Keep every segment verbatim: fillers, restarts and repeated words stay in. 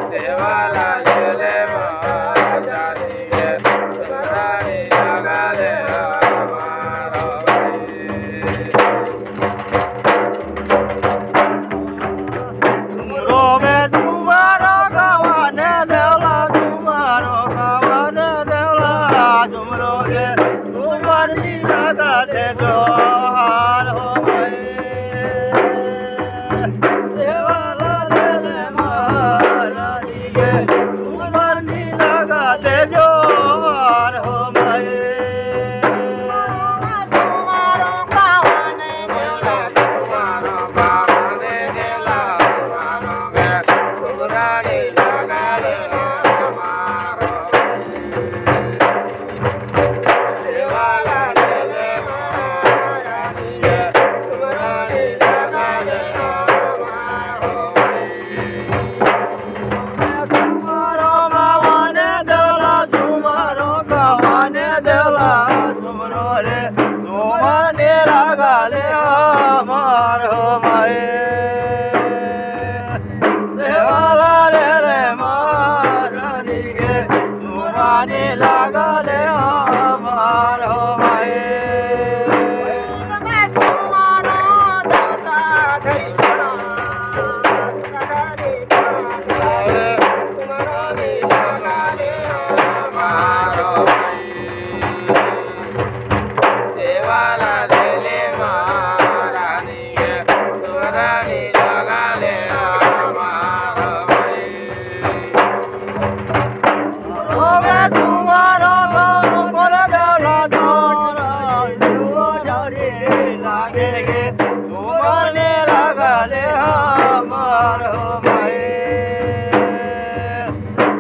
सेवा ला ले ले महारानी के, सुमरनी लगा ले हमारो भाई। तुमरो में सुमरो गवाने देवला, सुमरो गवाने देवला, सुमरो के सुमरनी लगा दे जोहार हो भाई। सेवा ला ले ले महारानी के, सुमरनी लगा दे जोहार हो भाई। सुमरो गवाने देवला, सुमरो गवाने देवला, सुमरो रे, सुमरनी लगा ले हमार हो माई। सेवा ला ले ले महारानी के, सुमरनी लगा ले हमार हो माई।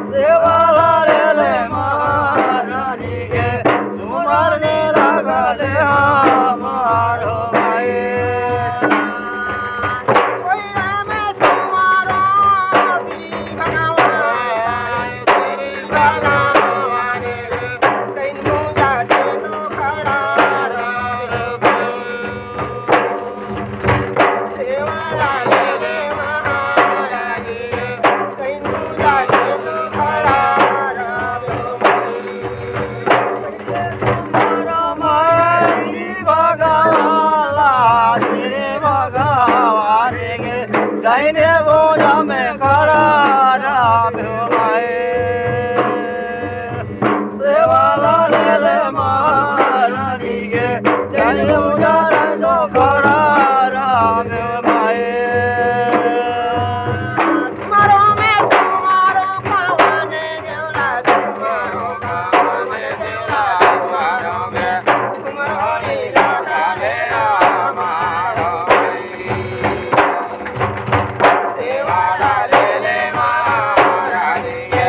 सेवा ला ले ले महारानी के, सुमरनी लगा ले हमार हो माई। कोई राम सुमरो श्री भगवान, श्री भगवान, कहीं मुझे तो खड़ा रहो। दाहिने भुजा में खड़ा राम हो माई। सेवा ला ले ले महारानी के, जय उजाड़ दो खड़ा राम माई। मारो में सुमारो पावन देवला, सुमारो पावन देवला, सुमारो में सुमारो लीला डाले हमारो भाई। सेवा ला ले ले महारानी के,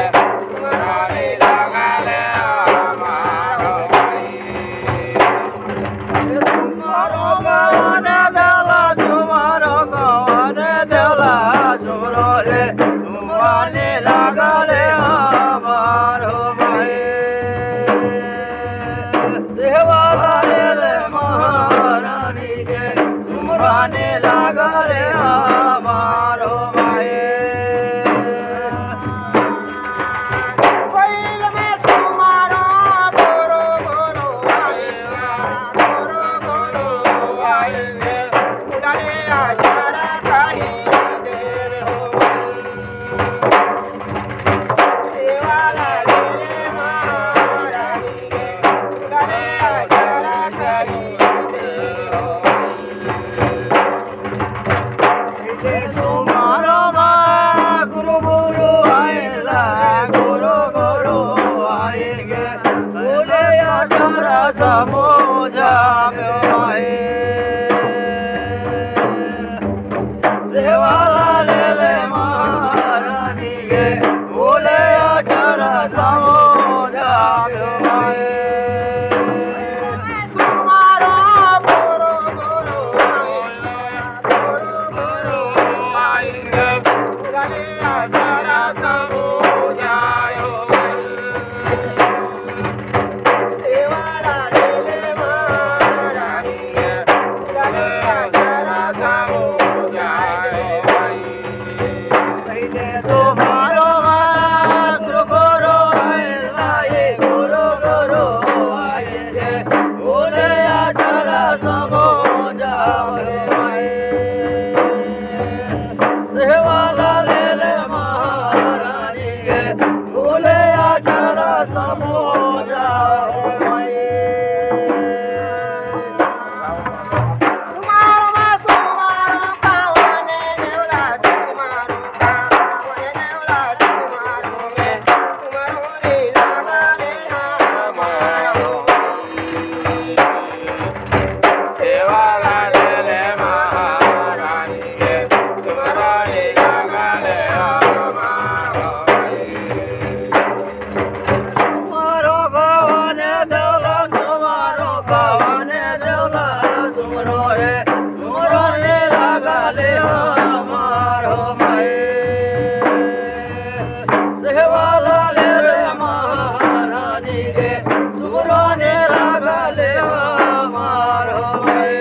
सुमरनी लगा ले हमारो माई। कोइल में सुमारो बोरो बोरो आएगा, बोरो बोरो आएंगे। उड़ाले आ जरा कहीं देर हो। समोजा में आए। सेवा ला ले ले महारानी के, बोले आचारा समोजा में आए। तुम्हारो हाथ गुरु गुरु आए, गुरु गुरु आए, बोले आ चला समो जाओ रे भाई। सेवा ला ले ले महारानी के, बोले आ चला समो जाओ रे भाई। तुम्हारो गवाने दौलत, तुम्हारो गवाने दौलत, तुम्हारो हे, तुम्हारो हे लागले हमारो भाई। सेवा ला ले रे महारानी के, तुम्हारो हे लागले हमारो भाई।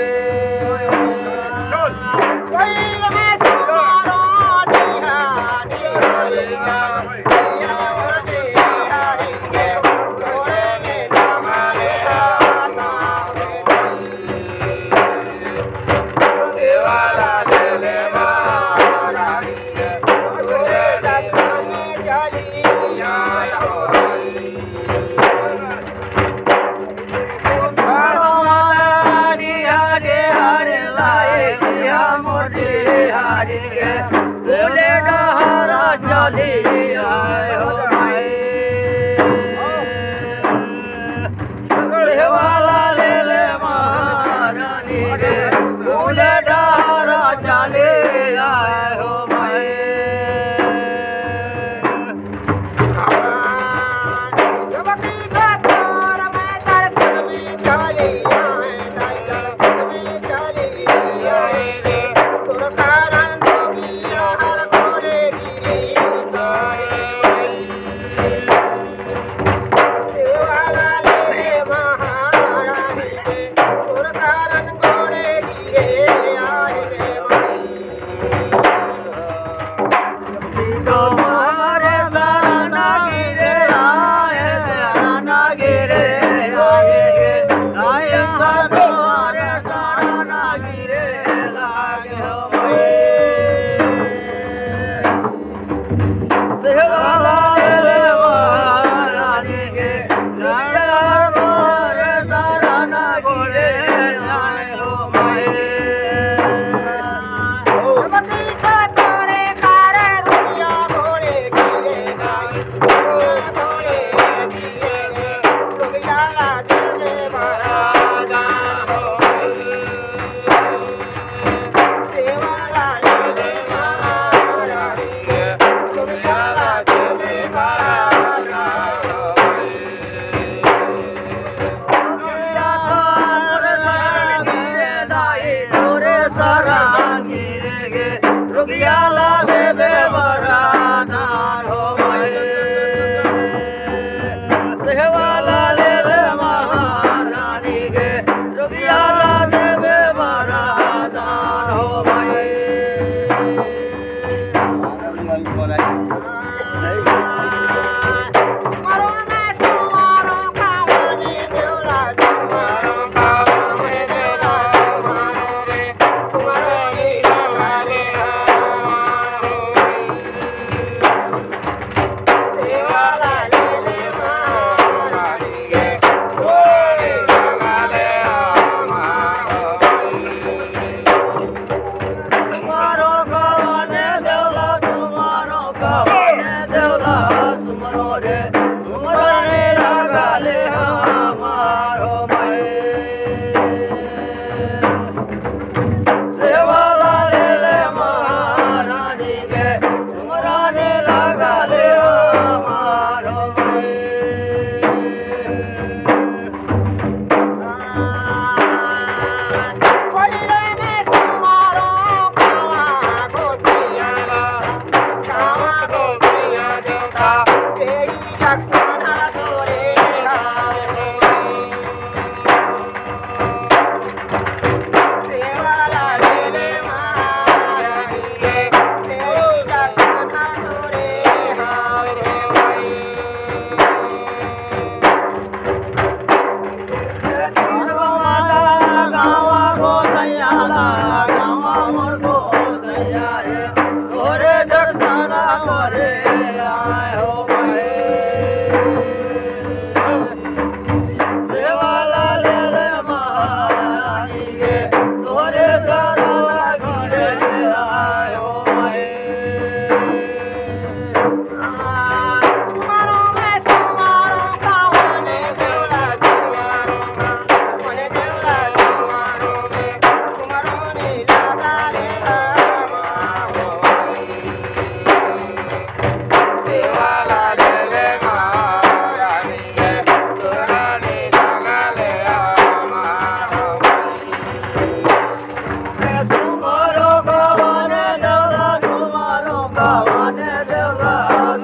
भवानी देवला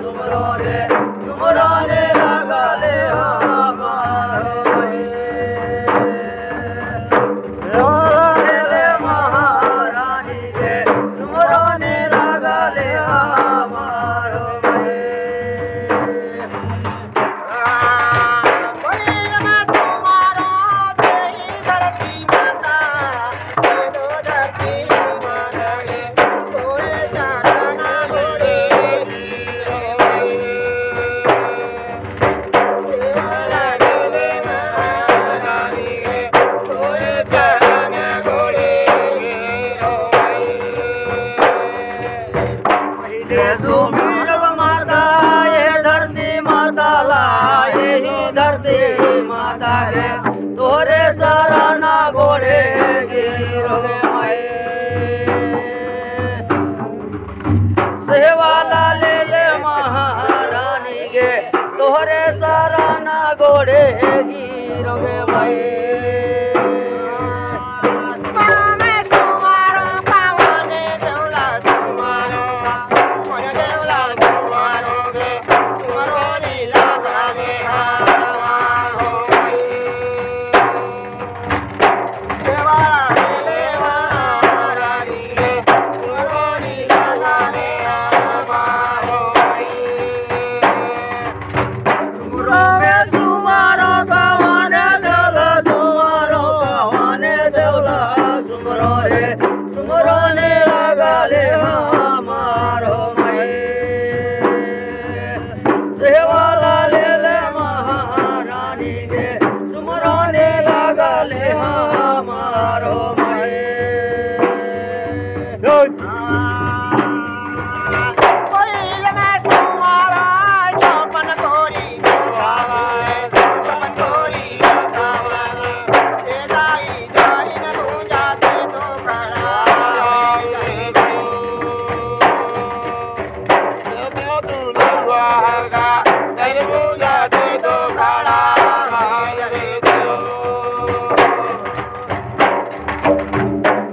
सुमरो रे, सुमरो ने लगा ले हमारो भाई। देवला ले ले महारानी के, सुमरो ने लगा ले हमारो भाई। पहिले सुमिरव माता, ये धरती माता ला, यही धरती माता रे, तोरे चरना गोड़े गिरोगे माई। सेवा ला ले ले महारानी गे, तोरे चरना गोड़े गिरोगे माई। सेवा ला ले ले महारानी के, सुमरो ने लगा ले हमारो माई।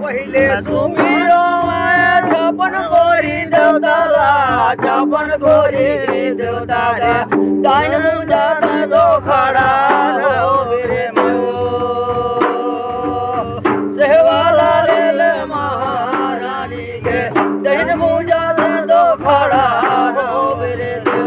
पहिले सुमिरो मैं छपन कोरी देवता ला, छपन कोरी देवता ला, दाइन मुंजा दो खड़ा रहो रे मो। सेवा ला ले ले महारानी के, दाइन मुंजा दो खड़ा रहो रे देव।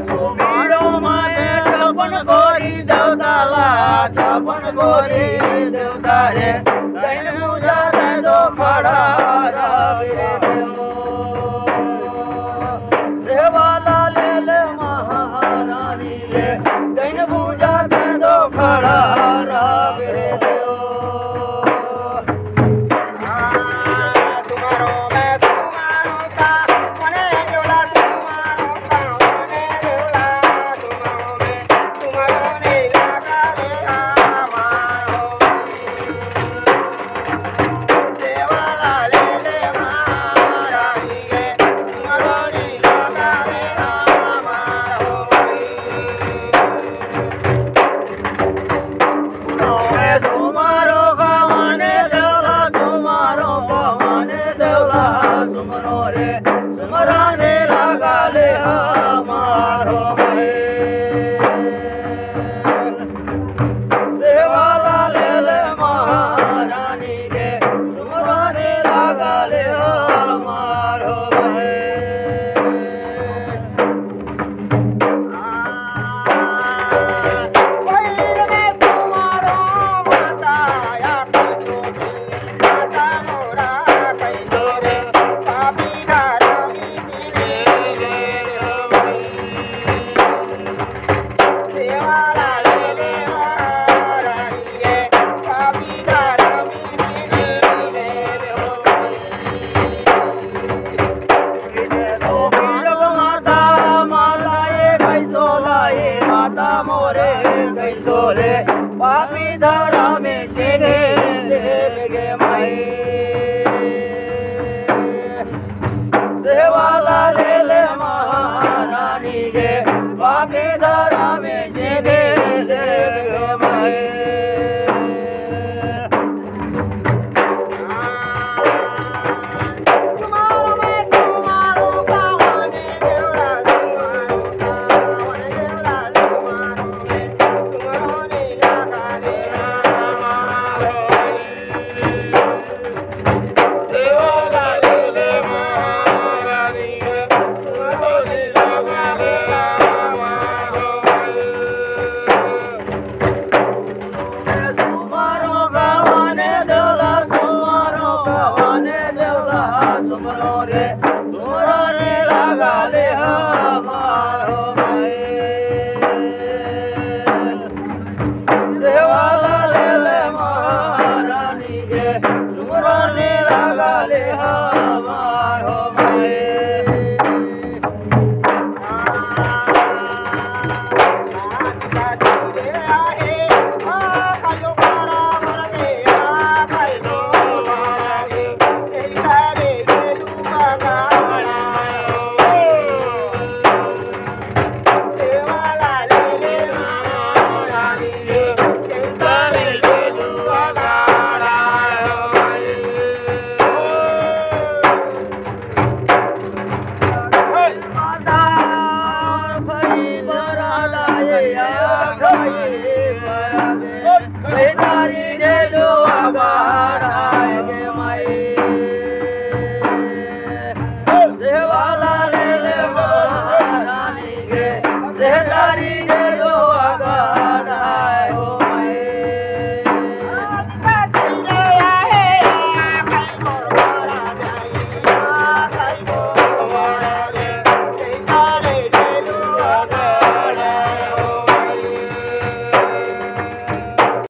सुमिरो माने छपन कोरी देवता ला, छपन कोरी देवता रे, दाइन मुंजा दो खड़ा रहो रे देव। सेवा ला ले ले महारानी रे, दाइन मुंजा दो खड़ा रहो रे देव। गे